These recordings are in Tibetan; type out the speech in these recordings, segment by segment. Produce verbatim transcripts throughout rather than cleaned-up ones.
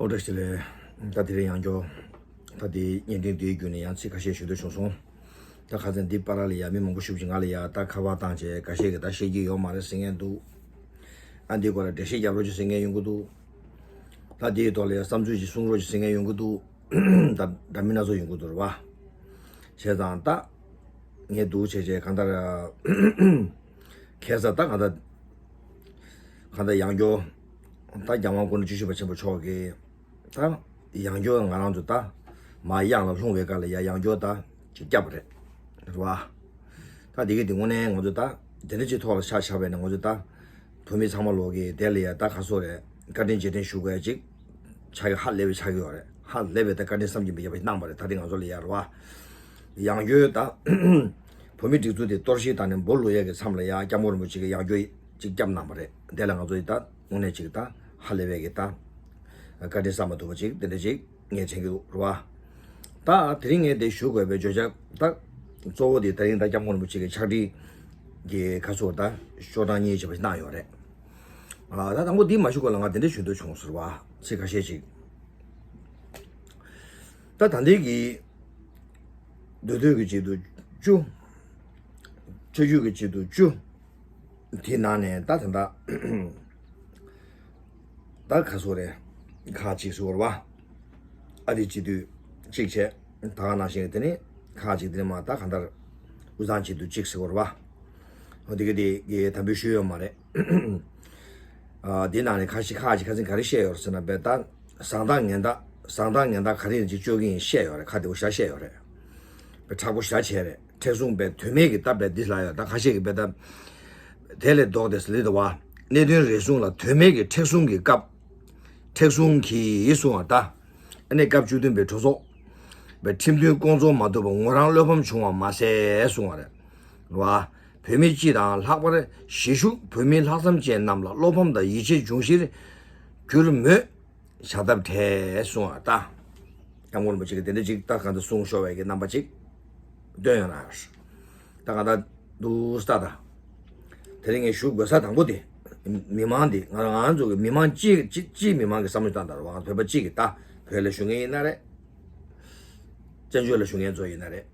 ཨོ་བཀྲ་ཤིས་བདེ་ལེགས། ད་དེ་རིང་ཡང་བསྐྱར་ད་དེ་བརྙན་འཕྲིན་འདིའི་བརྒྱུད་ནས་ཡང་ཚིག་ཁ་ཤས་ཞུ་འདོད་བྱུང་སོང་། ད་ཁ་སང་འདི་བར་ལ་ཡ་མི་མང་པོ་ཞེ་པོ་ཅིག་ང་ལ་ཡ་ད་ཁ་པར་བཏང་བྱས་འགའ་ཤས་ཀྱིས་ད་བཤད་ཀྱི་ཡོད་མ་རེད་ཟེར་མཁན་འདུག་ཨ་འདིའི་སྐོར་ལ་འགྲེལ་བཤད་རྒྱབ་རོགས་ཅིག་ཟེར་མཁན་ཡོང་གི་འདུག་ད་འདིའི་ཐོག་ལ་ཡ་བསམ་ཚུལ་ཅིག་གསུང་རོགས་ཅིག་ཟེར་མཁན་ཡོང་གི་འདུག་ད་འདྲ་མིན་སྣ་ཚོགས་ཡོང་གི་འདུག་རེད་བ། བྱས་ཙང་ད་ངས་འདུག་བྱས་བྱས་གང་ལྟར་ཁ་སང་ད་གང་ལྟར་གང་ལྟར་ཡང་བསྐྱར་ད་རྒྱལ་དབང་སྐུ་ཕྲེང་བཅུ་བཞི་པ་ཆེན་པོ་མཆོག་གིས་ད་ཡང་བསྐྱར་ང་རང་ཚོ་ད་མར་གཡང་ལ་ལྷུང་བའི་སྐབས་ལ་ཡ་ཡང་བསྐྱར་ད་ཅིག་བསྐྱབས་པ་རེད། རེད་བ། ད་དེ་གི་དེ་དངོས་གནས་ང་ཚོ་ད་དེ་འདྲ་ཅིག་ཐོག་ལ་ཆ་བཞག་པ་ཡིན་ན་ང་ཚོ་ད་བོད་མི་ཚང་མ་ལོག་གི་དེ་ལ་ཡ་ད་ག་སོ་རེད། བཀའ་དྲིན་རྗེས་དྲན་ཞུ་དགོས་ཡ་ཅིག་ཆགས་ཀྱི་ཧ་ལས་པའི་ཆགས་ཀྱི་ཡོད་རེད། ཧ་ལས་པའི་ད་བཀའ་དྲིན་བསམ་གྱིས་མི་ཁྱབ་པ་ཞིག་གནང་བ་རེད། ད་དེ་ང་ཚོ་ལ་ཡ་རེད་བ། ཡང་བསྐྱར་ད་བོད་མི་སྒྲིག་འཛུགས་དེ་གཏོར་བཤིག་བཏང་ནས་འབོ་ལུ་ཡ་གི་མཚམས་ལ་ཡ་སྐྱབས་མགོན་རིན་པོ་ཆེ་གིས་ཡང་བསྐྱར་ཅིག་བསྐྱབས་གནང་བ་རེད། དེ་ལ་ང་ཚོ་ཡི་ད་དངོས་གནས་ཅིག་ད་ཧ་ལས་པའི་གི་ད་བཀའ་དྲིན་བསམ་མ་ཐུབ་པ་ཅིག་དེ་འདྲ་ཅིག་ངས་དྲན་གྱི་འདུག་རེད་བ། ད་དེ་རིང་ངས་འདི་ཞུ་དགོས་པའི་བརྗོད་བྱ་ད་གཙོ་བོ་དེ་དེ་རིང་ད་སྐྱབས་མགོན་རིན་པོ་ཆེ་གི་ཕྱག་བྲིས་ཀྱི་ཁ་ཕྱོགས་ད་ཤོག་གྲངས་གཉིས་བྱས་པ་ཞིག་གནང་ཡོད་རེད། ཨ་ད་དང་པོ་འདི་མ་ཞུ་གོང་ལ་ང་དེ་འདྲ་ཞུ་འདོད་བྱུང་ཟེར་བ་ཚིག་ཁ་ཤས་ཅིག་ད་ད་ལྟའི་གི་མདོ་སྟོད་ཀྱི་སྐྱིད་སྡུག་བཅུ། ཆོས་བརྒྱུད་ཀྱི་སྐྱིད་སྡུག་བཅུ། དེའི་ནང་ནས་ད་ད་ད་ད་ག་སོ་རེད། ཁག་ཅིག་ཟེར་བ་རེད་བ། ཨ་རིའི་སྐྱིད་སྡུག་གཅིག་བྱས། ད་ག་ནང་བཞིན་དེ་ནི་ཁག་ཅིག་དེ་ནི་མ་ད་གང་ལྟར་དབུས་གཙང་སྐྱིད་སྡུག་གཅིག་ཟེར་བ་རེད་བ། འོ་དེ་ག་དེ་གའི་དམ་འབུལ་ཞུས་ཡོད་མ་རེད། ཨ་དེ་ནང་ནས་ཁ་ཤས་ཁག་ཅིག་ཁ་སང་ག་རེ་བཤད་ཡོད་རེད་ཟེར་ན་བས་ད་བཟང་དང་ངན་དང་བཟང་དང་ངན་དང་ག་རེ་ཡིན་ཅིག་བཅོས་ཀྱི་ཡིན་བཤད་ཡོད་རེད། ཁ་བདེ་པོ་ཞེ་དྲག་བཤད་ཡོད་རེད། བས་མཁྲེགས་པོ་ཞེ་དྲག་བྱས་རེད། མཁྲེགས་བཟུང་བས་དོན་མེད་ཀྱི་སྟབས་བས་འདི་ལ་ཡོད་ད་ཁ་ཤས་ཀྱི་བས་ད། དེ་ལས་ལྡོག་སྟེ་ལི་དུ་བ། གནད་དོན་རེ་ཟུང་ལ་དོན་མེད་ཀྱི་མཁྲེགས་བཟུང་གི་སྐབས། མཁྲེགས་བཟུང་གིས་གསུང་བ་ད། ཨ་ནི་སྐབས་བཅུ་བདུན་པའི་གྲོས་ཚོགས། བས་ཁྲིམས་མཐུན་སྐོང་ཚོགས་མ་ཐུབ་པར་ངོ་རང་བློ་ཕམ་བྱུང་བ་མ་ཟད་གསུང་བ་རེད། རེད་བ། བོད་མི་སྤྱི་དང་ལྷག་པར་གཞིས་བཞུགས་བོད་མི་ལྷག་བསམ་ཅན་རྣམས་ལ་བློ་ཕམ་དང་ཡིད་ཆེས་འབྱུང་གཞིར་གྱུར་མོད། བྱ་ཐབས་བྲལ་གསུང་བ་ལྟ། སྐྱབས་མགོན་རིན་པོ་ཆེ་གིས་དེ་འདྲ་ཅིག་ལྟ་གང་དུ་གསུང་ཤོར་བའི་གི་རྣམ་པ་ཅིག་སྟོན་ཡོད་ན། ད་གང་ལྟར་འདུག་ལྟ་ད། དེ་རིང་ངས་ཞུ་དགོས་ས་དང་པོ་དེ། མི་མང་འདི་ང་ང་ཚོ་གི་མི་མང་སྤྱི་སྤྱི་སྤྱིའི་མི་མང་གི་བསམ་བློ་བཏང་དང་རང་བོད་པ་སྤྱི་གི་ལྟ། བོད་ལ་བཞུགས་མཁན་ཡིན་ན་རེད། བཙན་བྱོལ་ལ་བཞུགས་མཁན་ཚོ་ཡིན་ན་རེད།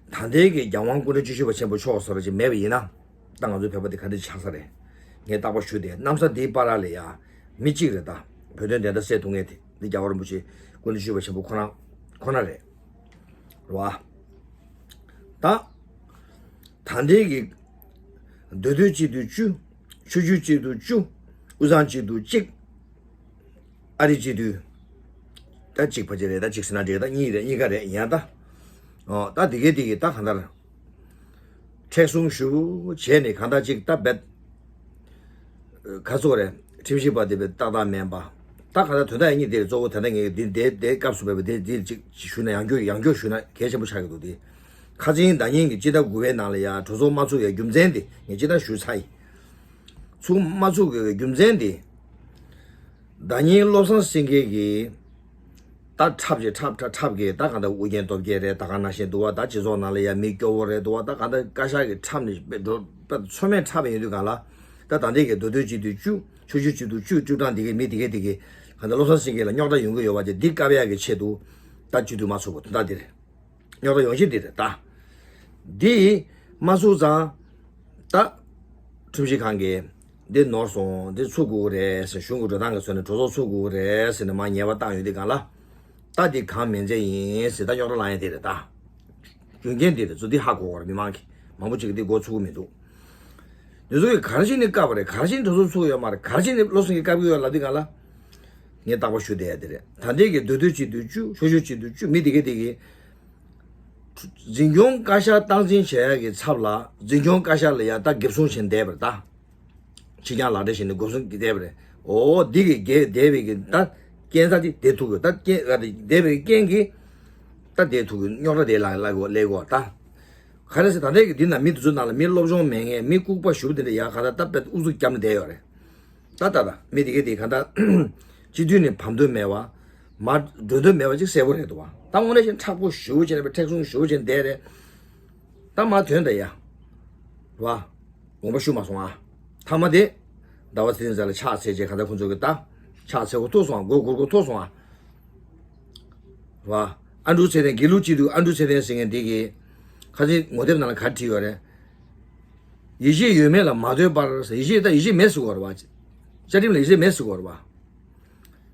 ད་ལྟའི་གི་རྒྱལ་དབང་སྐུ་ཕྲེང་བཅུ་བཞི་པ་ཆེན་པོ་མཆོག་ཟེར་བ་ཅིག་མེད་པ་ཡིན་ན། ད་ང་ཚོའི་བོད་པ་འདི་ག་འདྲ་ཆགས་ས་རེད། ངས་རྟག་པར་ཞུ་དེ་གནམ་ས་འདིའི་བར་ལ་ཡ། མི་གཅིག་རེད་ད། བོད་དོན་བདེན་མཐའ་གསལ་ཐུབ་མཁན་དེ་འདི་རྒྱལ་བ་རིན་པོ་ཆེ་སྐུ་ཕྲེང་བཅུ་བཞི་པ་ཆེན་པོ་ཁོ་རང་ཁོ་ན་རེད། རེད་བ། ད། ད་ལྟའི་གི་མདོ་སྟོད་སྐྱིད་སྡུག་བཅུ། ཆོས་བརྒྱུད་སྐྱིད་སྡུག་བཅུ། དབུས་གཙང་སྐྱིད་སྡུག་གཅིག་ཨ་རི་སྤྱི་འཐུས། ད་གཅིག་ཕལ་ཆེར་རེད། ད་གཅིག་ཟེར་ན་འགྲིག་ད་གཉིས་རེད། གཉིས་ཀ་རེད་ཡང་ད། ཨོ་ད་དེ་གའི་དེ་གའི་ད་གང་ལྟར། མཁྲེགས་བཟུང་ཞུ་བྱས་ནས་གང་ལྟར་གཅིག་ད་བེད། ཁ་ཚོགས་རེད། ཁྲིམས་ཞིབ་པ་དེ་བེད་ཏག་ཏག་མེད་པ། ད་གང་ལྟར་དོན་དག་ཡིན་གཉིས་དེ་རེད། གཙོ་བོ་ད་ལྟ་ངས་འདི་འདའི་འདའི་སྐབས་སུ་བབས་པ་འདི་འདི་གཅིག་ཞུ་ན་ཡང་བསྐྱར་ཡང་བསྐྱར་ཞུ་ན་གལ་ཆེན་པོ་ཆགས་ཀྱི་འདུག་དེ། ཁ་ཆེན་ཟླ་ཉིན་གྱི་སྤྱི་ཟླ་དགུ་པའི་ནང་ལ་ཡང་གྲོས་ཚོགས་མ་ཚུགས་ཡ་རྒྱུ་མཚན་དེ་ངས་སྤྱི་ཟླ་ཞུ་ཚར་ཡིན། ཚུགས་མ་ཚུགས་ཀྱི་རྒྱུ་མཚན་དེ། ཟླ་ཉིན་བློ་བཟང་སེང་གེ་གིས་ད་འཁྲབ་ཀྱི་འཁྲབ་འཁྲབ་འཁྲབ་ཀྱི་ད་གང་ལྟར་ཨུ་རྒྱན་སྟོབས་རྒྱལ་རེད། ད་ག་ནང་བཞིན་འདུག་བ། ད་སྤྱི་ཚོགས་ནང་ལ་ཡ་མི་སྐྱོ་བོ་རེད་འདུག་བ། ད་གང་ལྟར་བཀའ་ཤག་གིས་འཁྲབ་ནས་འགྲོ་པ་ཚོད་མེད་འཁྲབ་ཡོང་དུས་གང་ལ་ད་ད་ལྟའི་གི་མདོ་སྟོད་སྤྱི་འཐུས་བཅུ། ཆོས་བརྒྱུད་སྤྱི་འཐུས་བཅུ་བཅུ་གྲངས་འདི་གའི་མི་འདི་གའི་འདི་གའི་གང་ལྟར་བློ་བཟང་སེང་གེ་ལ་རྙོག་དྲ་ཡོང་གི་ཡོད་པ་དེ་འདི་བཀབ་ཡག་གི་ཆེད་དུ་ད་སྤྱི་འཐུས་མ་ཚུགས་པ་དོན་དག་འདི་རེད། རྙོག་དྲ་ཡོང་གཞི་འདི་རེད་ད། འདི་མ་ཚུགས་ཙང་། ད། ཁྲིམས་ཞིབ་ཁང་གིས་འདི་ནོར་སོང་། འདི་ཚུགས་དགོས་རེད་ཟེར། གཞུང་གི་འགྲོ་སྟངས་ཀྱི་ཚོད་ནས་གྲོས་ཚོགས་ཚུགས་དགོས་རེད་ཟེར་ནས་མར་ཉེས་པ་བཏང་ཡོད་དུས་གང་ལ། ད་འདི་གང་མིན་ཚད་ཡིན་ཟེར་ད་རྙོག་དྲ་ལངས་ཡ་དེ་རེད་ད། རྒྱུ་རྐྱེན་འདི་རེད་ཚོ། འདི་ཧ་གོ་གོ་རེད་མི་མང་གིས། མང་པོ་ཅིག་གིས་འདི་མགོ་ཚོད་ཀྱི་མི་འདུག་འདི་ཚོ་གིས་ག་རེ་བྱས་ནས་བཀབ་པ་རེད། ག་རེ་བྱས་ནས་གྲོས་ཚོགས་ཚུགས་ཡོད་མ་རེད། ག་རེ་བྱས་ནས་བློ་སེང་གིས་བཀབ་ཀྱི་ཡོད་ལབ་དུས་གང་ལ། ངས་རྟག་པར་ཞུ་བསྡད་ཡ་དེ་རེད། ད་ལྟའི་གི་མདོ་སྟོད་སྤྱི་འཐུས་བཅུ། ཆོས་བརྒྱུད་སྤྱི་འཐུས་བཅུ། མི་དེ་གས་དེ་གིས། འཛིན་སྐྱོང་བཀའ་ཤག་སྟངས་འཛིན་བྱེད་ཡ་གི་ཚབ་ལ་འཛིན་སྐྱོང་བཀའ་ཤག་ལ་ཡ་ད་འགེབས་སྲུང་བྱས་བསྡད་པ་རེད་ད། ཕྱི་རྐྱང་ལག་འབྲེལ་བྱས་ནས་འགེབས་སྲུང་གི་བསྡད་པ་རེད། འོ་འདི་གི་འགེབས་བསྡད་པའི་གི་ད་རྐྱེན་ས་དེ་བསྡད་ཐུབ་གི་ད་རྐྱེན་ཨ་དེ་བསྡད་པའི་རྐྱེན་གྱིས་ད་བསྡད་ཐུབ་གི་རྙོག་དྲ་དེ་ལ་ལ་གོ་ལས་གོ་ད། ག་རེ་ཟེར་ད་ལྟའི་གི་འདི་ན་མི་དེ་ཚོ་ནང་ལ་མི་སློབ་སྦྱོང་མེད་མཁན་མི་ལྐུགས་པ་ཞེ་པོ་དེ་འདྲ་ཡ་ག་ད་ད་དཔེ་ཨུ་ཚུགས་བརྒྱབ་ནས་བསྡད་ཡོད་རེད། ད་ད་ད་མི་དེ་གས་དེ་ག་ད། སྤྱི་འཐུས་ནས་བབ་འདོད་མེད་པ། མར་འགྲོ་འདོད་མེད་པ་ཅིག་གསལ་པོ་རེད་འདུག་བ། ད་དངོས་གནས་བྱས་ན་མཁྲེགས་པོ་ཞེ་པོ་བྱས་ནས་མཁྲེགས་བཟུང་ཞེ་པོ་བྱས་ནས་བསྡད་རེད། ད་མར་ཐོན་ད་ཡ། བ། དགོངས་པ་ཞུ་མ་སོང་ཨ། མཐའ་མ་དེ། ཟླ་བ་ཚེ་རིང་ཟེར་ལ་ཕྱག་འཚལ་བྱས་གང་ལྟར་ཁོང་ཚོ་གི་ད། ཕྱག་འཚལ་དགོས་ཐུག་སོང་ང་། མགོ་སྒུར་དགོས་ཐུག་སོང་ང་། རེད་བ། ཨ་འབྲུག་ཚེ་བརྟན། དགེ་ལུགས་སྤྱི་འཐུས་ཨ་འབྲུག་ཚེ་བརྟན་ཟེར་མཁན་དེ་གིས་ཁ་སང་ངོ་དེབ་ནང་ལ་ག་རེ་བྲིས་ཡོད་རེད། ཡིད་ཆེས་ཡོད་མེད་ལ་མ་ལྟོས་པར། ཡིད་ཆེས་ད་ཡིད་ཆེས་མེད་ཟེར་གོ་རེད་བ། བཅའ་ཁྲིམས་ལ་ཡིད་ཆེས་མེད་ཟེར་གོ་རེད་བ།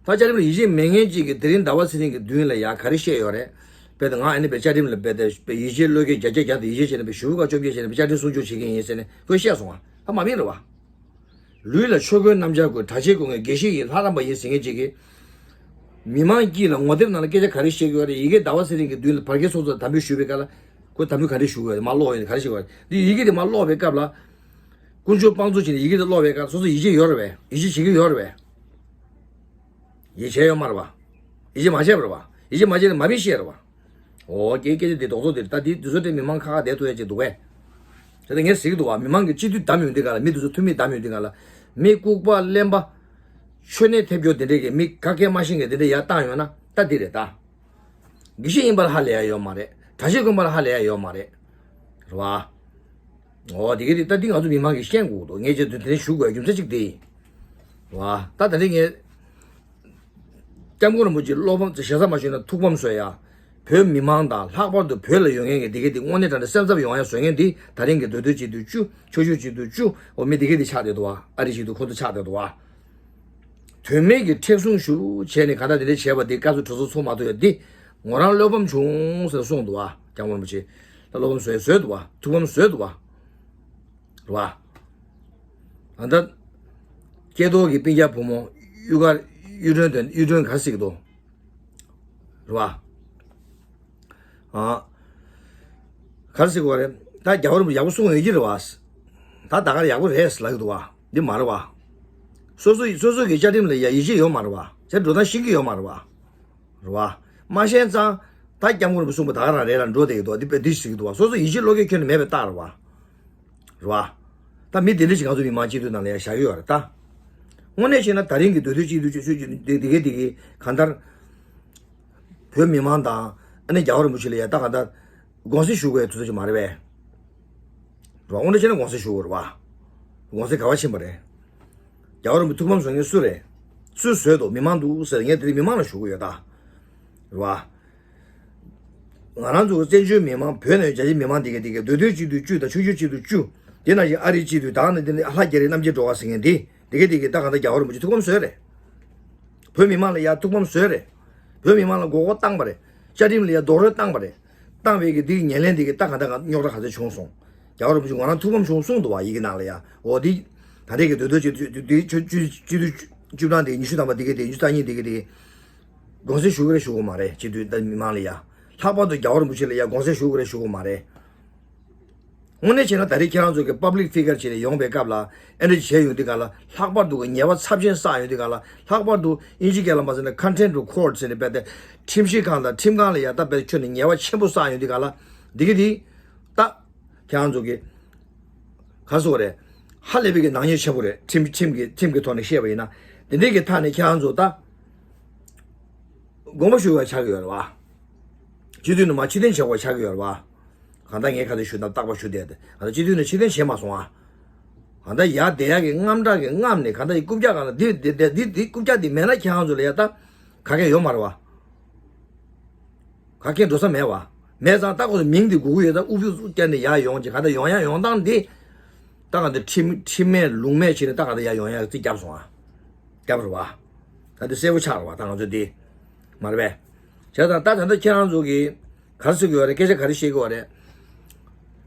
ད་བཅའ་ཁྲིམས་ལ་ཡིད་ཆེས་མེད་མཁན་ཅིག་གིས་དེ་རིང་ཟླ་བ་ཚེ་རིང་གི་མདུན་ལ་ཡ་ག་རེ་བཤད་ཡོད་རེད། དཔེ་དེ་ང་ཨ་ནི་པའི་བཅའ་ཁྲིམས་ལ་དཔེ་དེ་དཔེ་ཡིད་ཆེས་བློས་འགེལ་བརྒྱ་ཆ་བརྒྱ་དེ་ཡིད་ཆེས་བྱས་ནས་དཔེ་ཞུ་བ་བཅོ་བརྒྱད་བྱས་ནས་དཔེ་བཅའ་ཁྲིམས་སྲུང་སྐྱོབ་བྱེད་མཁན་ཡིན་ཟེར་ནས་ཁོས་བཤད་སོང་ང་། ད་མ་མིན་རེད་བ། ལུས་ལ་ཆོས་གོས་རྣམ་སྦྱར་བཀོད། གྲྭ་ཆས་གོན་མཁན་དགེ་བཤེས་ཡིན་ལྷ་རམས་པ་ཡིན་ཟེར་མཁན་ཅིག་གིས། མི་མང་དཀྱིལ་ལ་ངོ་དེབ་ནང་ལ་སྐད་ཆ་ག་རེ་བཤད་ཀྱི་ཡོད་རེད། ཡི་གེ་ཟླ་བ་ཚེ་རིང་གི་མདུན་ལ་བར་བརྒལ་ཚོགས་གཙོ་དམ་འབུལ་ཞུས་པའི་སྐབས་ལ། ཁོས་དམ་འབུལ་ག་འདྲ་ཞུ་དགོས་རེད། མར་ཀློག་ཡོད་ག་རེ་ཞུ་དགོས་རེད། འདི་ཡི་གེ་དེ་མར་ཀློག་པའི་སྐབས་ལ། དཀོན་མཆོག་དཔང་བཙུགས་བྱས་ནས་ཡི་གེ་དེ་ཀློག་པའི་སྐབས་སོ་སོ་ཡིད་ཆེས་ཡོད་རེད་པས། ཡིད་ཆེས་བྱེད་ཀྱི་ཡོད་རེད་པས། ཡིད་ཆེས་ཡོད་མ་རེད་པ། ཡིད་ཆེས་མ་བྱས་པ་རེད་པ། ཡིད་ཆེས་མ་བྱས་ནས་མ་མི་བཤད་རེད་པ། འོ་ཀྱེ། སྐད་ཆ་འདི་རྡོག་རྡོག་འདི་རེད། ད་འདི་འདི་ཚོ་དེ་མི་མང་ཁ་ཁ་བསྡད་ཐུབ་ཡ་ཅིག་འདུག་གས། དེ་ལྟར་ངས་ཟེར་གྱི་འདུག་བ། མི་མང་གི་སྤྱི་འཐུས་བདམས་ཡོང་དུས་སྒང་ལ། མི་འདི་ཚོ་འཐུས་མི་བདམས་ཡོང་དུས་སྒང་ལ། མི་ལྐུགས་པ་གླེན་པ། ཆོས་ནད་ཐེབས་རྒྱུ་དེ་འདྲས་ཀྱི་མི་ག་གེ་མ་ཤེས་མཁན་དེ་འདྲས་ཡར་བཏང་ཡོང་ན་ད་འདི་རེད་ད། དགེ་བཤེས་ཡིན་པ་ལ་ཧ་ལས་ཡ་ཡོད་མ་རེད། གྲྭ་ཆས་གོན་པ་ལ་ཧ་ལས་ཡ་ཡོད་མ་རེད། རེད་བ། འོ་དེ་ག་དེ་ད་འདི་ང་ཚོ་མི་མང་གིས་ཤེས་དགོས་འདུག་ངས་ཅིག་དེ་དེ་རིང་ཞུ་དགོས་རྒྱུ་མཚན་གཅིག་དེ་ཡིན། རེད་བ། ད་དེ་རིང་ངས། སྐྱབས་མགོན་རིན་པོ་ཆེ་བློ་ཕམ་ཞེ་ས་མ་ཞུས་ན་ཐུགས་ཕམ་བཟོ་ཡ། བོད་མི་མང་དང་ལྷག་པར་དུ་བོད་ལ་ཡོད་མཁན་གྱི་དེ་ག་དེ་དངོས་གནས་དྲང་གནས་སེམས་འཚབ་ཡོང་ཡ་བཟོ་མཁན་དེ་ད་རིང་གི་མདོ་སྟོད་སྤྱི་འཐུས་བཅུ། ཆོས་བརྒྱུད་སྤྱི་འཐུས་བཅུ། འོ་མི་དེ་ག་དེ་ཆགས་བསྡད་འདུག་བ། ཨ་རི་སྤྱི་འཐུས་ཁོ་ཚོ་ཆགས་བསྡད་འདུག་བ། དོན་མེད་ཀྱི་མཁྲེགས་བཟུང་ཞུ་བྱས་ནས་ག་ད་དེ་འདྲ་བྱས་པ་འདི་བཀའ་ཟུར་གྲོས་ཚོགས་ཚོགས་མ་ཐུབ་ཡ་འདི། ངོ་རང་བློ་ཕམ་བྱུང་ཟེར་གསུངས་འདུག་བ། སྐྱབས་མགོན་རིན་པོ་ཆེ་ད་བློ་ཕམ་བཟོས་བཟོས་འདུག་བ། ཐུགས་ཕམ་བཟོས་འདུག་བ། རེད་བ། ཨ་ད། སྐྱེ་རྡོར་གྱི་སྤུན་ཀྱག་བུ་མོ་གཡུ་དཀར། གཡུ་སྒྲོན་དོན། གཡུ་སྒྲོན་ག་རེ་ཟེར་གྱི་འདུག་རེད་བ། ཨ། ག་རེ་ཟེར་དགོས་རེད། ད་རྒྱལ་བ་རིན་པོ་ཆེ་ཡག་པོ་གསུངས་ཡོད་ཀྱི་རེད་བ། ད་ད་ག་རེ་ཡག་པོ་རེད་ལབ་ཀྱི་འདུག་བ། འདི་མ་རེད་བ། སོ་སོ་སོ་སོ་གི་བཅའ་ཁྲིམས་ལ་ཡ་ཡིད་ཆེས་ཡོད་མ་རེད་བ། ཟེར་འགྲོ་སྟངས་ཤེས་ཀྱི་ཡོད་མ་རེད་བ། རེད་བ། མ་ཤེས་ཙང་། ད་སྐྱབས་མགོན་རིན་པོ་གསུངས་པ་ད་ག་རང་རེད་ལ་འགྲོ་བསྡད་ཀྱི་འདུག་འདི་དཔེ་འདི་ཟེར་གྱི་འདུག་བ། སོ་སོ་ཡིད་ཆེས་བློ་འགེལ་ཁྱོན་ནས་མེད་པའི་རྟགས་རེད་བ། རེད་བ། ད་མི་དེ་འདྲ་ཞིག་ང་ཚོ་མི་མང་སྤྱི་འཐུས་ནང་ལ་ཡང་བཞག་ཡོད་རེད་ད། དངོས་གནས་བྱས་ན་ད་རིང་གི་མདོ་སྟོད་སྤྱི་འཐུས་ཆོས་ཆོས་འདི་འདི་གའི་འདི་གའི་གང་ལྟར། བོད་མི་མང་དང་ཨ་ནི་རྒྱལ་བ་རིན་པོ་ཆེ་ལ་ཡང་ད་གང་ལྟར་དགོངས་སེལ་ཞུ་དགོས་ཡ་དུས་ཚོད་ཅིག་མ་རེད་པས། རེད་བ། དངོས་གནས་བྱས་ན་དགོངས་སེལ་ཞུ་དགོས་རེད་བ། དགོངས་སེལ་ག་བ་ཕྱིན་པ་རེད། རྒྱལ་བ་རིན་པོ་ཆེ་ཐུགས་ཕམ་བཟོ་མཁན་སུ་རེད། སུས་བཟོས་འདུག་མི་མང་འདུག་ཟེར་ངས་དེ་རིང་མི་མང་ལ་ཞུ་གི་ཡོད་ད། རེད་བ། ང་རང་ཚོ་བཙན་བྱོལ་མི་མང་བོད་ནང་རྒྱ་ཆེའི་མི་མང་དེ་ག་དེ་ག་མདོ་སྟོད་སྤྱི་འཐུས་བཅུ་དང་ཆོས་བརྒྱུད་སྤྱི་འཐུས་བཅུ། དེ་ནང་བཞིན་ཨ་རིའི་སྤྱི་འཐུས་དང་ནི་དེ་ནི་ལྷ་རྒྱ་རི་རྣམ་རྒྱལ་སྒྲོལ་དཀར་ཟེར་མཁན་དེ་དེ་ག་དེ་ག་ད་གང་ལྟར་རྒྱལ་བ་རིན་པོ་ཆེ་ཐུགས་ཕམ་བཟོས་རེད། བོད་མི་མང་ལ་ཡ་ཐུགས་ཕམ་བཟོས་རེད། བོད་མི་མང་ལ་མགོ་སྐོར་བཏང་པ་རེད། བཅའ་ཁྲིམས་ལ་ཡ་རྡོག་རོལ་བཏང་པ་རེད། བཏང་བའི་གི་དེའི་ཉེར་ལེན་དེ་གི་ད་གང་ལྟར་གང་རྙོག་དྲ་ག་ཚོད་བྱུང་སོང་། རྒྱལ་བ་རིན་པོ་ཆེ་ང་རང་ཐུགས་ཕམ་བྱུང་གསུངས་འདུག་བ་ཡི་གེ་ནང་ལ་ཡ། འོ་དེ། ད་ལྟའི་གི་མདོ་སྟོད་སྤྱི་འཐུས་དེ་ཆོས་བརྒྱུད་སྤྱི་འཐུས་བཅུ་གྲངས་དེ་ཉི་ཤུ་ཐམ་པ་དེ་གི་དེ་ཉི་ཤུ་རྩ་གཉིས་དེ་གི་དེ། དགོངས་སེལ་ཞུ་གི་རེད་ཞུ་གི་མ་རེད། སྤྱི་འཐུས་ད་མི་མང་ལ་ཡ། ལྷག་པར་དུ་རྒྱལ་བ་རིན་པོ་ཆེ་ལ་ཡ་དགོངས་སེལ་ཞུ་གི་རེད་ཞུ་གི་མ་རེད། དངོས་གནས་བྱས་ན་ད་རེས་ཁྱེད་རང་ཚོ་གི་པབ་ལིག་ཕི་གར་བྱས་ནས་ཡོང་པའི་སྐབས་ལ་ཨེ་འདྲ་བྱས་ཡོང་དུས་ག་ལ་ལྷག་པར་དུ་གི་ཉེས་པ་ཚབས་ཆེན་བསགས་ཡོང་དུས་ག་ལ་ལྷག་པར་དུ་དབྱིན་ཇི་སྐད་ལ་མ་ཟེར་ན་contempt of court ཟེར་ནས་དཔེ་དེ་ཁྲིམས་ཞིབ་ཁང་དང་ཁྲིམས་ཁང་ལ་ཡ་ད་དཔེ་ཁྱོན་ནས་ཉེས་པ་ཆེན་པོ་བསགས་ཡོང་དུས་ག་ལ་འདི་གི་དེ་ད་ཁྱེད་རང་ཚོ་གི་ག་སོ་རེད། ཧ་ལས་པའི་གི་ནག་ཉེས་ཆེན་པོ་རེད། ཁྲིམས་ཁྲིམས་ཀྱི་ཁྲིམས་ཀྱི་ཐོག་ནས་བཤད་པ་ཡིན་ན་དེ་འདྲའི་གི་ཐག་ནས་ཁྱེད་རང་ཚོ་ད་དགོངས་པ་ཞུ་བ་ཆགས་ཀྱི་ཡོད་རེད་བ། སྤྱི་འཐུས་ནས་མར་ཕྱིར་འཐེན་བྱེད་དགོས་ཆགས་ཀྱི་ཡོད་རེད་བ། གང་ལྟར་ངས་ཁ་ཏ་ཞུ་ན་རྟག་པར་ཞུ་བསྡད་དེ་ང་ཚོ་སྤྱི་འཐུས་ནས་ཕྱིར་འཐེན་བྱས་མ་སོང་ཨ། གང་ལྟར་ཡར་བསྡད་ཡག་གི་རྔམ་སྐྲག་གི་རྔམ་ནས་གང་ལྟར་ཡི་རྐུབ་བཀྱག་གང་ལ་འདི་འདི་འདི་འདི་འདི་རྐུབ་བཀྱག་འདི་མེད་ན་ཁྱེད་རང་ཚོ་ལ་ཡ་ད་ག་གེ་ཡོད་མ་རེད་བ། ག་གེ་འགྲོ་ས་མེད་བ། མེད་ཙང་ད་ཁོ་ཚོ་མིང་འདི་དགོས་ཀྱི་ཡོད་ད་ཨུ་བུ་ཨུ་བསྐྱལ་ནས་ཡར་ཡོང་ཅིག་གང་ལྟར་ཡོང་ཡག་ཡོང་སྟངས་འདི། ད་གང་ལྟར་ཁྲིམས་ཁྲིམས་མེད་ལུགས་མེད་བྱས་ནས་ད་གང་ལྟར་ཡར་ཡོང་ཡག་རྩིས་བརྒྱབ་སོང་ཨ། རྒྱབ་རེད་བ། ད་འདི་གསལ་པོ་ཆགས་རེད་བ་ད་ང་ཚོ་འདི། མ་རེད་པས། བྱས་ཙང་ད་ད་ལྟ་ཁྱེད་རང་ཚོ་གིས་ག་རེ་ཟེར་གི་ཡོད་རེད། སྐད་ཆ་ག་རེ་བཤད་གི་ཡོད་རེད།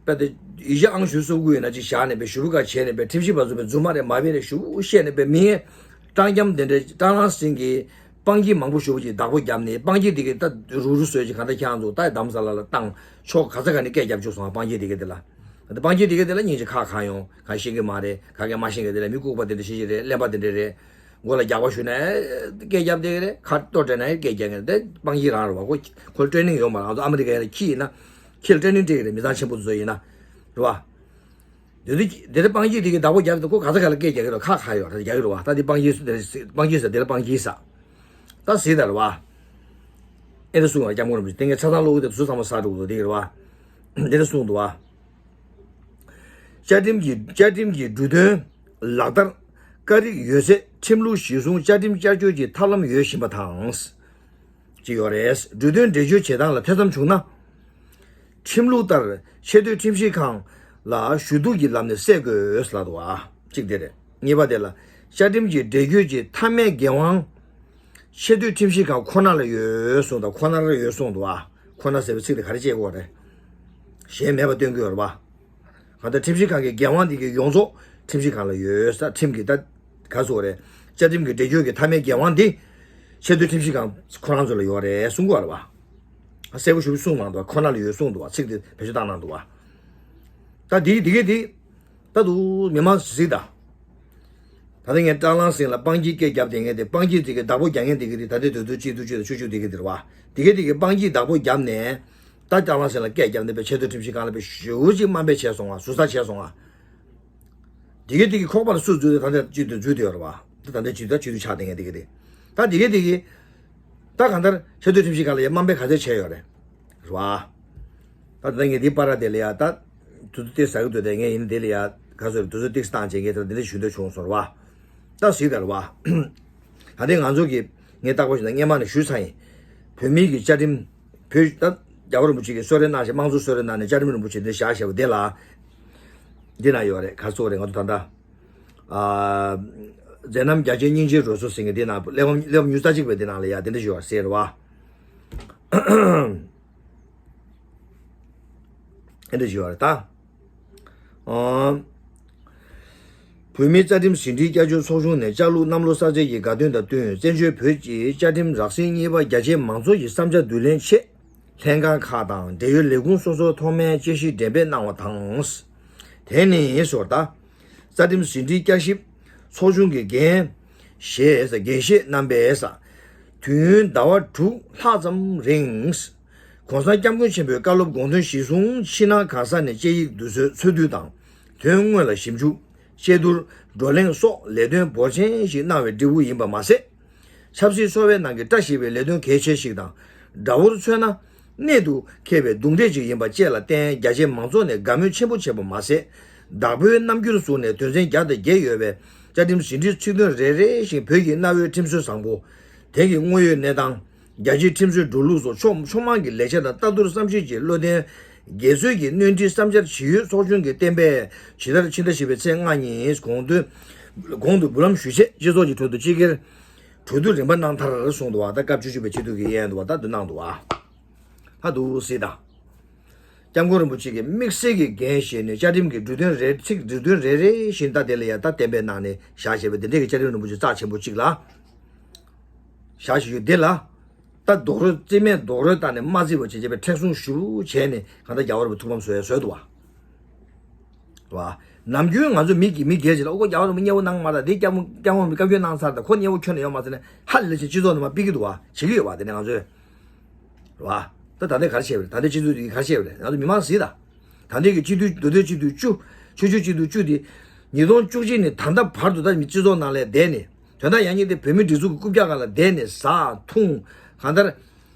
དཔེ་དེ་ཡིད་ཆེས་ཨང་ཞུ་སོ་དགོས་ཡོད་ན་ཅིག་བཞག་ནས་པའི་ཞུ་ག་བྱས་ནས་པའི་ཁྲིམས་ཞིབ་པ་ཚོ་པའི་རྫུན་མ་རེད་མ་བེ་རེད་ཞུ་བཤད་ནས་པའི་མི་ངན་སྤྲང་འཁྱམ་དེ་འདྲའི་སྤྲང་རང་སེང་གི་སྤང་སྐྱིད་མང་པོ་ཞུ་བ་ཅིག་བདག་པོ་བརྒྱབ་ནས་སྤང་སྐྱིད་དེ་གི་ད་རུ་རུ་བཟོས་ཅིག་གང་ལྟར་ཁྱེད་རང་ཚོ་ད་དམ་ས་ལ་ལ་བཏང་ཕྱོགས་ག་ས་ག་ནས་སྐད་རྒྱབ་བཅུག་སོང་ཨ་སྤང་སྐྱིད་དེ་གི་དེ་ལ། ད་སྤང་སྐྱིད་དེ་གི་དེ་ལ་སྙིང་རྗེ་ཁག་གང་ཡོང་གང་ཤེས་གི་མ་རེད་ག་གེ་མ་ཤེས་གི་དེ་ལ་མི་ལྐུགས་པ་དེ་འདྲ་ཤེས་ཀྱི་རེད་གླེན་པ་དེ་འདྲ་རེད། མགོ་ལ་རྒྱག་པ་གཞུས་ནས་སྐད་རྒྱབ་བསྡད་ཀྱི་རེད། ཁ་ལྟོ་སྤྲད་ནས་སྐད་རྒྱག་གི་རེད། དེ་སྤང་སྐྱིད་རང་རེད་བ། ཁོ་ཁོ་ཊེ་ནིང་ཡོད་མ་རེད། ང་ཚོ་ཨ་མི་རི་ཀ་ཡར་ཁྱི་ཡིན་ན་ཁྱི་ལ་ཊེ་ནིང་སྤྲད་ཀྱི་རེད། མི་ཚང་ཆེན་པོ་ཚོ་ཡིན་ན་རེད་བ། དེ་དུས་དེ་དེ་སྤང་སྐྱིད་དེ་གི་བདག་པོ་རྒྱག་གི་འདུག་ཁོ་ག་ས་ག་ལ་སྐད་རྒྱག་གི་རེད། ཁ་ཁ་ཡོད་རེད་རྒྱག་གི་རེད་བ། ད་དེ་སྤང་སྐྱིད་སུ་དེ་སྤང་སྐྱིད་ཟེར་དེ་ལ་སྤང་སྐྱིད་ཟེར། ད་ཟེར་ད་རེད་བ། ཨེ་རེད་གསུངས་བ་སྐྱབས་མགོན་རིན་པོ་ཆེ་དེ་ངས་ཆ་ཚང་ཀློག་གི་དེ་ཚོ་ཚང་མ་གསར་འགྲོ་གི་འདུག་དེ་གི་རེད་བ། དེ་འདྲ་གསུངས་འདུག་བ། བཅའ་ཁྲིམས་ཀྱི་བཅའ་ཁྲིམས་ཀྱི་འབྲུ་དོན་ལག་བསྟར་ ཀ་རིག་ཡོད་ཚད་ཁྲིམས་ལུགས་གཞིར་བཟུང་བཅའ་ཁྲིམས་བསྐྱར་བཅོས་ཀྱི་ཐབས་ལམ་ཡོད་བཞིན་པ་དང་། ཅིག་ཡོད་རེད། གྲོས་མཐུན་འགྲེལ་བརྗོད་བྱེད་སྟངས་ལ་ཐེ་ཚོམ་བྱུང་ན། ཁྲིམས་ལུགས་ལྟར་ཆེས་མཐོའི་ཁྲིམས་ཞིབ་ཁང་ལ་ཞུ་གཏུག་གི་ལམ་ནས་སེལ་དགོས་ལབ་འདུག་བ། གཅིག་དེ་རེད། གཉིས་པ་དེ་ལ་བཅའ་ཁྲིམས་ཀྱི་འགྲེལ་བརྗོད་ཀྱི་མཐའ་མའི་འགན་དབང་ཆེས་མཐོའི་ཁྲིམས་ཞིབ་ཁང་ཁོ་ན་ལ་ཡོད་གསུངས་དང་། ཁོ་ན་ལ་ཡོད་གསུངས་འདུག་བ། ཁོ་ན་ཟེར་བའི་ཚིག་དེ་ག་རེ་བྱེད་དགོས་རེད། གཞན་མེད་པ་སྟོན་གྱི་ཡོད་རེད་བ། གང་ལྟར་ཁྲིམས་ཞིབ་ཁང་གི་འགན་དབང་འདི་གའི་ཡོངས་རྫོགས་ཁྲིམས་ཞིབ་ཁང་ལ་ཡོད་ས། ཁྲིམས་ཀྱི་ད་ག་སོ་རེད། བཅའ་ཁྲིམས་ཀྱི་འགྲེལ་བརྗོད་ཀྱི་མཐའ་མའི་འགན་དབང་འདི་ཆེས་མཐོའི་ཁྲིམས་ཞིབ་ཁང་ཁོ་རང་ཚོ་ལ་ཡོད་རེད་གསུང་གི་ཡོད་རེད་བ། གསལ་པོ་ཞེ་པོ་གསུངས་གནང་འདུག་བ། ཁོ་ན་ལ་ཡོད་གསུངས་འདུག་བ། ཚིག་དེ་བེད་སྤྱོད་བཏང་གནང་འདུག་བ། ད་འདི་འདི་གའི་འདི་ད་དུ་མི་མང་གཟིགས་དང་། ད་ལྟ་ངས་སྤྲང་ལང་ཟིང་ལ་སྤང་སྐྱིད་སྐད་རྒྱབ་བསྡད་མཁན་དེ། སྤང་སྐྱིད་དེ་གི་བདག་པོ་རྒྱག་མཁན་དེ་གི་དེ་ད་ལྟའི་དུས་ཚོད་གཅིག་ཏུ་གཅིག་ཏུ་ཆུ་ཆུ་དེ་གི་དེ་རེད་བ། དེ་གི་དེ་གི་སྤང་སྐྱིད་བདག་པོ་རྒྱབ་ནས། ད་སྤྲང་ལང་ཟིང་ལ་སྐད་རྒྱབ་ནས་པའི་ཆེས་མཐོའི་ཁྲིམས་ཞིབ་ཁང་ལ་པའི་ཞེ་པོ་ཅིག་དམའ་འབེབས་བྱས་སོང་ང་། ཟུར་ཟ་བྱས་སོང་ང་། དེ་གི་དེ་གི་ཁོག་པ་ལ་སུ་འཛུལ་ཏེ་ད་ལྟ་གཅིག་ཏུ་འཛུལ་དེ་ཡོད་རེད་བ། ད་ད་ལྟ་གཅིག་ཏུ་ད་གཅིག་ཏུ་ཆགས་བསྡད་མཁན་དེ་གི་དེ། ད་དེ་གི་དེ་གི། ད་གང་ལྟར་ཆེས་མཐོའི་ཁྲིམས་ཞིབ་ཁང་ལ་ཡ་དམའ་འབེབས་ག་ཚོད་བྱས་ཡོད་རེད། རེད་བ། ད་ད་ངས་འདི་པར་དེ་ལ་ཡ་ད། དུ་དུ་ཏིག་ཟ་གི་འདུག་དེ་ངས་ཡིན་དེ་ལ་ཡ་ག་ཚོད་དུ་དུ་ཏིག་བཏང་བྱས་ངས་ད་འདི་འདྲ་ཞུ་འདོད་བྱུང་སོང་རེད་བ། ད་གཟིགས་དང་རེད་བ། ད་དེ་ང་ཚོ་གི་ངས་རྟག་པར་ཞུ་ན་སྔས་མ་ནས་ཞུས་ཚར་ཡིན། བོད་མིའི་གི་བཅའ་ཁྲིམས། བོད་ད་རྒྱལ་བ་རིན་པོ་ཆེ་གི་གསོལ་རས་གནང་བྱས་དམངས་གཙོ་གསོལ་རས་གནང་ནས་བཅའ་ཁྲིམས་རིན་པོ་ཆེ་འདི་བཞག་བཞག་པ་དེ་ལ། འདི་ན་ཡོད་རེད། ག་ཚོད་རེད། ང་ཚོ་ད་ལྟ། ཨ། མཛད་རྣམ་རྒྱ་ཆེན་སྙིང་རྗེའི་རོལ་མཚོ་ཟེར་མཁན་འདི་ན་གླེགས་བམ་གླེགས་བམ་ཉུང་ཙག་གཅིག་པའི་འདི་ནང་ལ་ཡ་དེ་འདྲ་ཞིག་ཡོད་རེད་ཟེར་བ། ཨེ་འདྲ་ཞིག་ཡོད་རེད་ད། ཨ། བོད་མིའི་རྩ་ཁྲིམས་ཟིན་བྲིས་བསྐྱར་བཅོས་ཚོགས་ཆུང་ནས་བཅའ་ལུགས་གནམ་ལོ་གསར་ཚེས་ཀྱི་དགའ་སྟོན་དང་བསྟུན། བཙན་བྱོལ་བོད་ཀྱི་བཅའ་ཁྲིམས་རགས་ཟིན་གཉིས་པ་རྒྱ་ཆེའི་མང་ཚོགས་ཀྱི་བསམ་འཆར་བསྡུ་ལེན་ཆེད། ལྷན་ཁང་ཁག་དང་འབྲེལ་ཡོད་ལས་ཁུངས་སོ་སོར་ཐོག་མའི་དཔྱད་ཞིབ་འགྲེམས་སྤེལ་གནང་བ་དང་། དེ་ནི་ཟུར་ལྟ། རྩ་ཁྲིམས་ཟིན་བྲིས་བསྐྱར་ཞིབ་ཚོགས་ཆུང་གི་འགན་བཞེས། འགན་བཞེས་གནང་བའི་དུས་ཡུན་ཟླ་བ་དྲུག་ལྷག་ཙམ་རིང་། ྋགོང་ས་ྋསྐྱབས་མགོན་ཆེན་པོའི་བཀའ་སློབ་དགོངས་དོན་གཞིར་བཟུང་ཕྱི་ནང་གང་ས་ནས་དཔྱད་ཡིག་བསྡུ་ཚོད་འཚོལ་བསྡུ་དང་། དོན་དངོས་ལ་ཞིབ་འཇུག་དཔྱད་བསྡུར། བགྲོ་གླེང་སོགས་ལས་དོན་འབོར་ཆེན་ཞིག་གནང་བའི་འབྲས་བུ་ཡིན་པ་མ་ཟད། ཆབ་སྲིད་འཚོ་བའི་ནང་གི་བཀྲ་ཤིས་པའི་ལས་དོན་གལ་ཆེ་ཞིག་དང་། དགྲ་བོར་མཚོན་ན། གནད་དུ་འཁེལ་བའི་གདོན་འདྲེ་ཞིག་ཡིན་པ་བཅས་ལ་བརྟེན། རྒྱ་ཆེའི་མང་ཚོགས་ནས་དགའ་མོས་ཆེན་པོ་བྱས་པ་མ་ཟད། བདག་པོའི་རྣམ་འགྱུར་བཟུང་ནས་དོན་ཚན་བརྒྱ་དང་བརྒྱད་ཡོད་པའི་བཅའ་ཁྲིམས་ཟིན་བྲིས་ཚིག་དོན་རེ་རེ་བཞིན་བོད་ཀྱི་གནའ་བོའི་ཁྲིམས་སྲོལ་བཟང་པོ། དེང་གི་དངོས་ཡོད་གནས་སྟངས། རྒྱལ་སྤྱིའི་ཁྲིམས་སྲོལ་འགྲོ་ལུགས་སོགས་ཕྱོགས་ཕྱོགས་མང་གི་ལེགས་ཆ་དང་ལྟ་བསྡུར་བསམ་ཞིབ་ཀྱིས་བློ་བརྟན་དགེ་ཚུལ་གྱིས་སྣོན་འཕྲི་བསམ་འཆར་ཇི་ཡོད་ཚོགས་ཆུང་གིས་གཏན་འབེབས། ཇི་ལྟར་ཕྱི་ཟླ་བཞི་པའི་ཚེས་ལྔ་ཉིན་གོང་དུ་གོང་དུ་འབུལ་ལམ་ཞུས་ཆེད་སྤྱི་ཚོགས་ཀྱི་ཁྲོད་དུ་སྤྱི་སྒེར་གྲོས་བསྡུར་རིམ་པ་གནང་མཐར་སོང་འདུག་བ། ད་སྐབས་བཅུ་གཅིག་པའི་སྤྱི་འཐུས་ཀྱིས་གཡས་འདུག་བ། ད་འདུ་གནང་འདུག་བ། ད་འདུག་སེ་དང་། སྐྱབས་མགོན་རིན་པོ་ཆེ་གིས་དམིགས་བསལ་གྱི་འགན་བཞེས་ནས་བཅའ་ཁྲིམས་ཀྱི་འབྲུ་དོན་རེ་ཚིག་འབྲུ་དོན་རེ་རེ་བཞིན་ད་དེ་ལ་ཡ་ད་གཏན་འབེབས་གནང་ནས་བཞག་བཞག་པའི་དེ་འདྲའི་གི་བཅའ་ཁྲིམས་རིན་པོ་ཆེ་རྩ་ཆེན་པོ་གཅིག་ལ། བཞག་བཞག་ཡོད་དེ་ལ། ད་རྡོག་རོལ་རྩིས་མེད་རྡོག་རོལ་བཏང་ནས་མ་བརྩིས་པ་བྱས་བྱས་པའི་མཁྲེགས་བཟུང་ཞུ་བྱས་ནས་གང་ལྟར་རྒྱལ་བ་རིན་པོ་ཐུགས་ཕམ་བཟོ་ཡ་བཟོས་འདུག་བ། རེད་བ། ནམ་རྒྱུན་ང་ཚོ་མི་གི་མི་སྒེར་གྱི་ལ་ཨོ་ཁོ་རྒྱལ་བ་རིན་པོ་མཉེས་པོ་གནང་མ་ད་འདི་སྐྱབས་སྐྱབས་མགོན་རིན་པོ་བཀའ་བཀྱོན་གནང་ཚར་ད་ཁོ་མཉེས་པོ་ཁྱོན་ནས་ཡོད་མ་ཟེར་ནས་ཧ་ལས་ཆེ་སྤྱི་ཚོགས་ནང་མ་ཕི་གི་འདུག་བ་བྱེད་ཀྱི་ཡོད་བ། དེ་ནས་ང་ཚོས། རེད་བ། ད་ད་ལྟ་ག་རེ་བྱས་པ་རེད། ད་ལྟའི་སྤྱི་ཚོགས་འདི་ག་རེ་བྱས་པ་རེད། ང་ཚོ་མི་མང་གཟིགས་དང་། ད་ལྟའི་གི་སྤྱི་འཐུས་མདོ་སྟོད་སྤྱི་འཐུས་བཅུ། ཆོས་བརྒྱུད་སྤྱི་འཐུས་བཅུ་འདི། ཉིས་སྟོང་བཅུ་གཅིག་ནས་ད་ལྟ་བར་དུ་ད་མི་སྤྱི་ཚོགས་ནང་ལ་བསྡད་ནས། དོན་དག་ཡང་སྙིང་དེ་བོད་མི་སྒྲིག་འཛུགས་ཀྱི་རྐུབ་བཀྱག་སྒང་ལ་བསྡད་ནས་ཟ་འཐུང་། གང་ལྟར།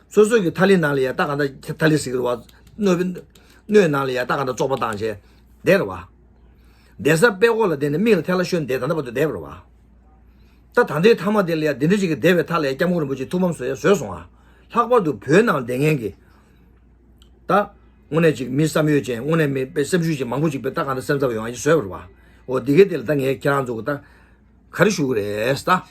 སོ་སོ་གི་ཐ་ལི་ནང་ལ་ཡ་ད་གང་ལྟར་ཐ་ལི་ཟེར་གི་རེད་བ། སྣོད་སྣོད་ནང་ལ་ཡ་ད་གང་ལྟར་བཙོག་པ་བཏང་བྱས་བསྡད་རེད་བ། བསྡད་ས་དཔྲལ་ཀོག་ལ་བསྡད་ནས་མིག་ལ་ཐལ་བ་ཤོར་ནས་བསྡད་ད་ལྟ་བར་དུ་བསྡད་པ་རེད་བ། ད་ད་ལྟའི་མཐའ་མ་དེ་ལ་ཡ་འདི་འདྲ་ཅིག་གི་བསྡད་པའི་མཐའ་ལ་ཡ་སྐྱབས་མགོན་རིན་པོ་ཆེ་ཐུགས་ཕམ་བཟོ་ཡ་བཟོས་སོང་ཨ། ལྷག་པར་དུ་བོད་ནང་བསྡད་མཁན་གྱི། ད། དངོས་གནས་ཅིག་མི་བསམ་ཡོད་ཅན་དངོས་གནས་མི་དཔེ་སེམས་ཤུགས་ཅིག་མང་པོ་ཅིག་དཔེ་ད་གང་ལྟར་སེམས་འཚབ་ཡོང་ཡ་ཅིག་བཟོས་པ་རེད་བ། འོ་འདི་གའི་དེ་ལ་ད་ངས་ཁྱེད་རང་ཚོ་གི་ད། ག་རེ་ཞུ་གི་རེད་ད།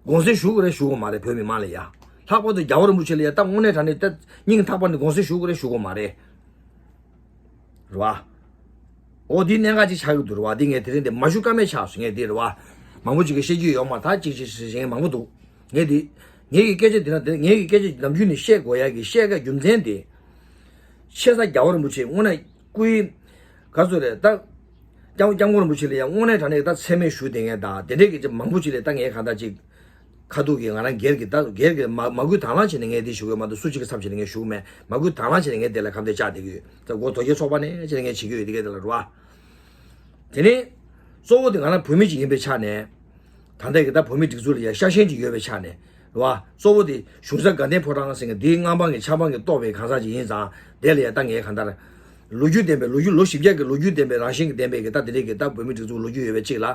དགོངས་སེལ་ཞུ་གི་རེད་ཞུ་གི་མ་རེད་བོད་མི་མང་ལ་ཡ། ལྷག་པར་དུ་རྒྱལ་བ་རིན་པོ་ཆེ་ལ་ཡ་ད་དངོས་གནས་དྲང་གནས་ད་སྙིང་ཐག་པ་ནས་དགོངས་སེལ་ཞུ་གི་རེད་ཞུ་གི་མ་རེད། རེད་བ། འོ་འདི་གནད་འགག་ཅིག་ཆགས་ཀྱི་འདུག་རེད་བ། འདི་ངས་དེ་རིང་འདི་མ་ཞུ་ཀ་མེད་ཆགས་སོང་ངས་འདི་རེད་བ། མང་པོ་ཅིག་གིས་བཤད་རྒྱུ་ཡོད་མ་ད་ཅིག་ཅིག་ཞིག་ཞིག་མང་པོ་འདུག་ངས་འདི། ངེད་ཀྱི་སྐད་ཆ་འདི་ན་འདི་ངེད་ཀྱི་སྐད་ཆ་ནམ་རྒྱུན་ནས་བཤད་དགོས་ཡ་གི་བཤད་ཀ་རྒྱུ་མཚན་འདི། ཆེ་ས་རྒྱལ་བ་རིན་པོ་ཆེ་དངོས་གནས་སྐུའི། ག་ཚོད་རེད་ད། སྐྱབས་སྐྱབས་མགོན་རིན་པོ་ཆེ་ལ་ཡང་དངོས་གནས་དྲང་གནས་ད་མཚན་སྨད་ཞུ་བསྡད་མཁན་དང་དེ་འདྲས་ཀྱི་ཅིག་མང་པོ་ཅིག་ལ་ད་ངས་གང་ལྟར་ཅིག་ཁ་ཐུག་གི་ང་རང་སྒེར་གྱི་ད་སྒེར་གྱི་མ་མ་བསྐུལ་དང་བླངས་བྱས་ནས་ངས་འདི་ཞུ་གི་ཡོད་མ་གཏོགས་སུ་གཅིག་གི་མཚམས་བྱས་ནས་ངས་ཞུ་གི་མེད། མ་བསྐུལ་དང་བླངས་བྱས་ནས་ངས་དེ་ལ་ཁ་འདོན་བཅག་བསྡད་ཀྱི་ཡོད། ད་སྒོ་དོ་རྒྱལ་ཚོགས་པ་ནས་བྱས་ནས་ངས་བྱེད་ཀྱི་ཡོད་དེ་གས་དེ་ལ་རུ་བ། དེ་ནས་གཙོ་བོ་དེ་ང་རང་བོད་མི་ཅིག་ཡིན་པའི་ཆ་ནས། ད་ལྟ་གི་ད་བོད་མི་སྒྲིག་འཛུགས་ལ་ཡ་ཤ་ཞེན་ཅིག་ཡོད་པའི་ཆ་ནས་རེད་བ། གཙོ་བོ་དེ་གཞུང་ས་དགའ་ལྡན་ཕོ་བྲང་ཟེར་མཁན་འདིའི་མངའ་འབངས་ཀྱི་ཆབ་འབངས་ཀྱིས་གཏོགས་པའི་གང་ཟག་ཅིག་ཡིན་ཙང་དེ་ལ་ཡ་ད་ངས་གང་ལྟར་ ལོ་རྒྱུས་ལྡན་པའི་ལོ་རྒྱུས་ལོ་བཞི་བརྒྱ་གི་ལོ་རྒྱུས་ལྡན་པའི་རང་བཞིན་གྱི་ལྡན་པའི་གི་ད་དེ་འདྲའི་གི་ད་བོད་མི་སྒྲིག་འཛུགས་ལོ་རྒྱུས་ཡོད་པའི་གཅིག་ལ།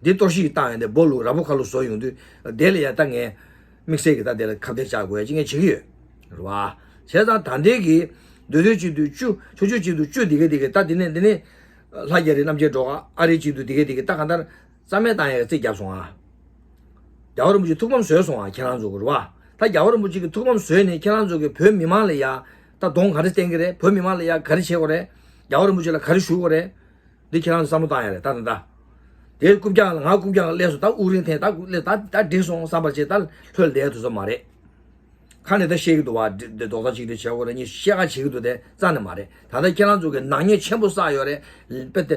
འདི་གཏོར་བཤིག་བཏང་ཡོང་དུས་སྦོ་ལུག་ར་ཕོ་ཁ་ལུག་བཟོ་ཡོང་དུས་དེ་ལ་ཡ་ད་ངས་དམིགས་བསལ་གྱི་ད་དེ་ལ་ཁ་གཏད་བཅག་དགོས་ཡ་ཅིག་ངས་བྱེད་ཀྱི་ཡོད། རེད་བ། བྱས་ཙང་ད་ལྟའི་གི་མདོ་སྟོད་གཅིག་ཏུ་བཅུ་ཕྱོགས་བཅུ་གཅིག་ཏུ་བཅུ་དེ་ག་དེ་ག་ད་དེ་ནས་དེ་ནས་ལྷ་རྒྱ་རི་རྣམ་རྒྱལ་སྒྲོལ་དཀར་ཨ་རི་གཅིག་ཏུ་དེ་ག་དེ་ག་ད་གང་ལྟར་རྩ་མེད་བཏང་ཡ་གི་རྩིས་བརྒྱབ་སོང་ཨ། རྒྱལ་བ་རིན་པོ་ཆེ་ཐུགས་ཕམ་བཟོས་སོང་ཨ་ཁྱེད་རང་ཚོ་གི་རེད་བ། ད་རྒྱལ་བ་རིན་པོ་ཆེ་གི་ཐུགས་ཕམ་བཟོས་ནས་ཁྱེད་རང་ཚོ་གི་བོད་མི་མང་ལ་ཡ་ད་གདོང་ག་རེ་བསྟན་གི་རེད། བོད་མི་མང་ལ་ཡ་ག་རེ་བྱེད་དགོས་རེད། རྒྱལ་བ་རིན་པོ་ཆེ་ལ་ག་རེ་ཞུ་དགོས་རེད། འདི་ཁྱེད་རང་ཚོ་བསམ་བློ་བཏང་ཡ་རེད་ད་ད་ད། དེ་རྐུབ་བཀྱག་ལ་ང་རྐུབ་བཀྱག་ལ་སླེབས་སོང་ད་དབུགས་རིང་འཐེན་ད་སླེབས་ད་ད་འགྲིག་སོང་བསམ་པ་བྱས་ད་ལྷོད་བསྡད་དུས་ཚོད་མ་རེད། ཁ་ནས་ད་བཤད་ཀྱི་འདུག་བ་འདི་འདི་རྡོག་རྩ་གཅིག་སྒྲིལ་བྱེད་དགོས་རེད་ཉིན་བཤད་ཁ་བྱེད་ཀྱི་འདུག་དེ་རྩ་ནས་མ་རེད། ད་ལྟ་ཁྱེད་རང་ཚོ་གི་ནག་ཉེས་ཆེན་པོ་བསགས་ཡོད་རེད། དཔེ་དེ་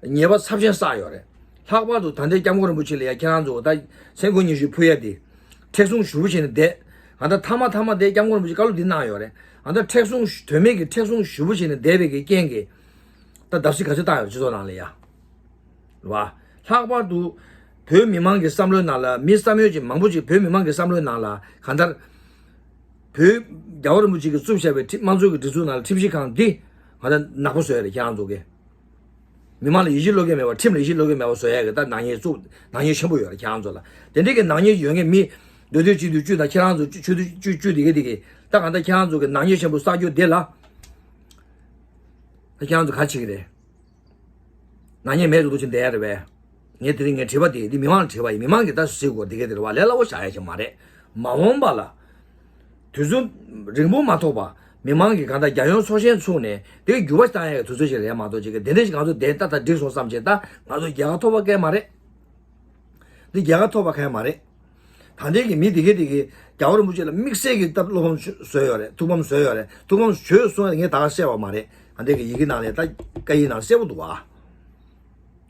ཉེས་པ་ཚབས་ཆེན་བསགས་ཡོད་རེད། ལྷག་པར་དུ་ད་ལྟའི་སྐྱབས་མགོན་རིན་པོ་ཆེ་ལ་ཡ་ཁྱེད་རང་ཚོ་ད་མཚན་སྐུ་ཉི་ཤུ་ཕུལ་ཡ་དེ་མཁྲེགས་བཟུང་ཞུ་བོ་བྱས་ནས་བསྡད། ང་ད་ཐ་མ་ཐ་མ་དེ་སྐྱབས་མགོན་རིན་པོ་ཆེ་བཀའ་སློབ་འདི་གནང་ཡོད་རེད། ང་ད་མཁྲེགས་བཟུང་དོན་མེད་ཀྱི་མཁྲེགས་བཟུང་ཞུ་བོ་བྱས་ནས་བསྡད་པའི་གི་རྐྱེན་གྱིས་ད་བརྡབ་གསིག་ག་ཚོད་བཏང་ཡོད་རེད་སྤྱི་ཚོགས་ནང་ལ་ཡ། རེད་བ། ལྷག་པར་དུ་བོད་མི་མང་གི་བསམ་བློའི་ནང་ལ་མི་བསམ་ཡོད་ཅིག་མང་པོ་ཅིག་བོད་མི་མང་གི་བསམ་བློའི་ནང་ལ་གང་ལྟར་བོད་རྒྱལ་བ་རིན་པོ་ཆེ་གིས་བཙུགས་བཞག་པའི་ཁྲིམས་དམངས་གཙོའི་གི་སྒྲིག་འཛུགས་ནང་ལ་ཁྲིམས་ཞིབ་ཁང་འདི་ང་ད་ནག་པོ་བཟོས་ཡོད་རེད་ཁྱེད་རང་ཚོ་གིས། མི་མང་ལ་ཡིད་ཆེས་བློ་འགེལ་མེད་པ་ཁྲིམས་ལ་ཡིད་ཆེས་བློ་འགེལ་མེད་པ་བཟོ་ཡ་གི་ད་ནག་ཉེས་བཙུགས་ནག་ཉེས་ཆེན་པོ་ཡོད་རེད་ཁྱེད་རང་ཚོ་ལ། དེ་འདྲའི་གི་ནག་ཉེས་ཡོད་མཁན་མི་མདོ་སྟོད་གཅིག་ཏུ་བཅུ་དང་ཁྱེད་རང་ཚོ་བཅུ་བཅུ་བཅུ་བཅུ་དེ་གི་དེ་གི་ད་གང་ལྟར་ཁྱེད་རང་ཚོ་གི་ནག་ཉེས་ཆེན་པོ་བསགས་རྒྱུ་དེ་ལ་ད་ཁྱེད་རང་ཚོ་ག་རེ་བྱེད་ཀྱི་རེད། ནག་ཉེས་མེད་འགྲོ་འདུག་ཅིག་བསྡད་ཡ་རེད་པས། ངས་དེ་རིང་ངས་དྲི་བ་དེ་འདི་མི་མང་ལ་དྲི་བ་ཡིན། མི་མང་གིས་ད་གཟིགས་དགོས་དེ་ག་དེ་རེད་བ། ལས་སླ་བོ་བཞག་ཡ་ཞིག་མ་རེད། མ་འོངས་པ་ལ་དུས་ཚོད་རིང་པོ་མ་ཐོགས་པ་མི་མང་གིས་གང་ལྟར་རྒྱལ་ཡོངས་ཚོགས་ཆེན་ཚུགས་ནས་དེ་འགྱུར་བ་བཏང་ཡ་གི་དུས་ཚོད་ཞིག་རེད་མ་གཏོགས་ཅིག་གི་དེ་འདྲ་ཞིག་ང་ཚོ་བསྡད་ད་ད་འགྲིག་སོང་བསམ་བྱས་ད་ང་ཚོ་རྒྱལ་ཁ་ཐོབ་པ་སྐད་མ་རེད། འདི་རྒྱལ་ཁ་ཐོབ་པ་གང་ཡང་མ་རེད། ད་ལྟའི་གི་མི་དེ་གས་དེ་གས་རྒྱལ་བ་རིན་པོ་ཆེ་ལ་དམིགས་བསལ་གྱི་སྟབས་བློ་ཕམ་བཟོས་ཡོད་རེད། ཐུགས་ཕམ་བཟོས་ཡོད་རེད། ཐུགས་ཕམ་བྱོས་གསུངས་ཡ་ངས་ད་ག་བཤད་པ་མ་རེད། ད་ལྟའི་གི་ཡི་གེ་ནང་ལས་ད་བཀའ་ཡིག་ནང་གསལ་པོ་འདུག་བ།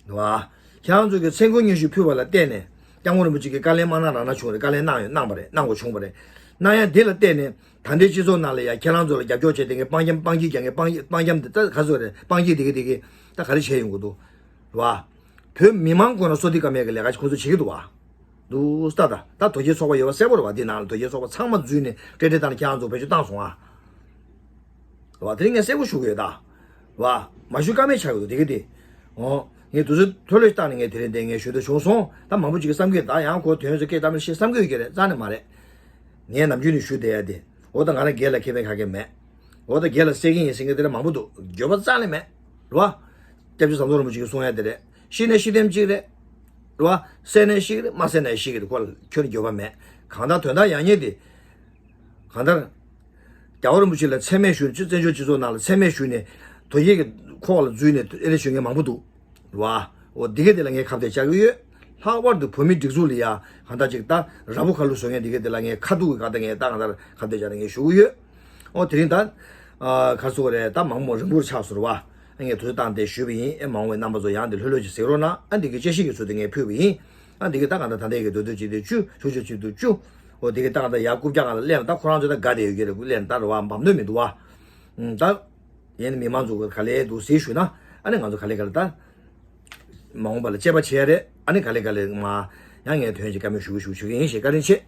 འདུག་བ། ཁྱེད་རང་ཚོ་གི་མཚན་སྐུ་ཉི་ཤུ་ཕུལ་བ་ལ་བརྟེན་ནས་སྐྱབས་མགོན་རིན་པོ་ཆེ་གི་བཀའ་ལན་མ་གནང་རང་གནང་བྱུང་རེད། བཀའ་ལན་གནང་ཡོད་གནང་པ་རེད། གནང་དགོས་བྱུང་བ་རེད། གནང་ཡ་དེ་ལ་བརྟེན་ནས་ད་ལྟའི་སྤྱི་ཚོགས་ནང་ལ་ཡ་ཁྱེད་རང་ཚོ་ལ་རྒྱབ་སྐྱོར་བྱས་དེ་གས་སྤང་རྒྱམ་སྤང་སྐྱིད་རྒྱག་མཁན་སྤང་སྤང་རྒྱམ་དེ་ད་ག་ཚོད་རེད། སྤང་སྐྱིད་དེ་གས་དེ་གས་ད་ག་རེ་བྱས་ཡོང་གི་འདུག་བ། བོད་མི་མང་ཁོ་ན་སོ་ཏི་ཀ་མེད་ཀྱི་ལས་ཀ་ཁོ་ཚོ་བྱེད་ཀྱི་འདུག་བ། འདུག་ས་ད་ད་དོལ་རྒྱལ་ཚོགས་པ་ཡོད་པ་གསལ་པོ་རེད་བ། འདི་ནང་ལ་དོལ་རྒྱལ་ཚོགས་པ་ཚང་མ་འཛུལ་ནས་ཀྲེ་ཀྲེ་བཏང་ནས་ཁྱེད་རང་ཚོ་བེད་སྤྱོད་བཏང་སོང་ཨ། རེད་བ། དེ་རིང་ངས་གསལ་པོ་ཞུ་གི་ཡོད་ད། རེད་བ། མ་ཞུ་ཀ་མེད་ཆགས་ཀྱི་འདུག་དེ་གི་དེ། འོ། ངས་དུས་ཚོད་མཐོ་ལོས་བཏང་ནས་ངས་དེ་རིང་དེ་ངས་ཞུ་འདོད་བྱུང་སོང་། ད་མང་པོ་ཅིག་གིས་བསམ་གི་ད་ཡང་ཁོ་དོན་ཚོ་སྐད་བཏང་མི་ཤེས་བསམ་གི་ཡོད་ཀྱི་རེད། རྩ་ནས་མ་རེད། ངས་ནམ་རྒྱུན་ནས་ཞུ་བསྡད་ཡ་དེ། འོ་ད་ང་རང་སྒེར་ལ་ཁེ་ཕན་ག་གེ་མེད། འོ་ད་སྒེར་ལ་བསད་ཀྱི་ཡིན་ཟེར་མཁན་དེ་འདྲ་མང་པོ་འདུག་འགྱོད་པ་རྩ་ནས་མེད། རེད་བ། སྐྱབས་རྗེ་ཟམ་གདོང་རིན་པོ་ཆེ་གིས་གསུང་ཡ་དེ་རེད། ཤི་ནས་ཤི་དེམ་གཅིག་རེད། རེད་བ། བསད་ནས་ཤི་གི་རེད། མ་བསད་ནས་ཤི་གི་རེད། ཁོ་ལ་ཁྱོན་ནས་འགྱོད་པ་མེད། གང་ལྟར་དོན་དག་ཡག་ཉེས་དེ། གང་ལྟར། རྒྱལ་བ་རིན་པོ་ཆེ་ལ་མཚན་སྨད་ཞུས་ནས་བཙན་བྱོལ་སྤྱི་ཚོགས་ནང་ལ་མཚན་སྨད་ཞུས་ནས་དོལ་རྒྱལ་གྱི་ཁོག་ལ་འཛུལ་ནས་ཨེ་རེ་ཞུ་མཁན་མང་པོ་འདུག་རེད་བ། འོ་འདི་ག་དེ་ལ་ངས་ཁ་གཏད་བཅག་གི་ཡོད། ལྷག་པར་དུ་བོད་མི་སྒྲིག་འཛུགས་ལ་ཡ་གང་ལྟར་ཅིག་ད་ར་ཕོ་ཁ་ལུ་བཟོ་མཁན་འདི་ག་དེ་ལ་ངས་ཁ་ཐུག་གི་གང་ལྟར་ངས་ད་གང་ལྟར་ཁ་གཏད་བཅག་ནས་ངས་ཞུ་གི་ཡོད། འོ་དེ་རིང་ད། ཨ་ག་རེ་ཟེར་དགོས་རེད། ད་མང་པོ་རིང་པོར་ཆགས་སོང་རེད་བ། ཨ་ངས་དུས་ཚོད་བཏང་སྟེ་ཞུས་པ་ཡིན། ཨེ་མ་འོངས་པའི་རྣམ་པ་ཚོ་ཡང་དེ་ལྷོད་ལྷོད་ཅིག་གཟིགས་རོགས་གནང་། ཨ་འདི་གི་དཔྱད་ཞིབ་ཀྱི་ཚུལ་དེ་ངས་ཕུལ་བ་ཡིན། ཨ་འདི་གི་ད་གང་ལྟར་ད་ལྟའི་གི་མདོ་སྟོད་གཅིག་ཏུ་བཅུ་ཕྱོགས་བཅུ་གཅིག་ཏུ་བཅུ། འོ་འདི་གི་ད་གང་ལྟར་ཡར་རྐུབ་བཀྱག་སྒང་ལ་སླེབས་ན་ད་ཁོ་རང་ཚོ་ད་དགའ་བསྡད་ཡོད་ཀྱི་རེད། སླེབས་ན་ད་རེད་བ། འབབ་ནོར་མི་འདུག་བ། ཨུམ་ད། ཡིན་ནའི་མི་མང་ཚོ་ག་ལེར་འདུག་ཟེར་ཞུས་ན། ཨ་ནི་ང་ཚོ་ག་ལེ་ག་ལེ་ད། མ་འོངས་པ་ལ་དཔྱད་པ་བྱེད་ཡ་རེད། ཨ་ནི་ག་ལེ་ག་ལེ་མ། ཡང་ངས་དོན་ཅིག་བཀའ་མོལ་ཞུ་གི་ཞུ་གི་ཞུ་གི་ཡིན་ཞེས་བཀའ་དྲིན་ཆེ།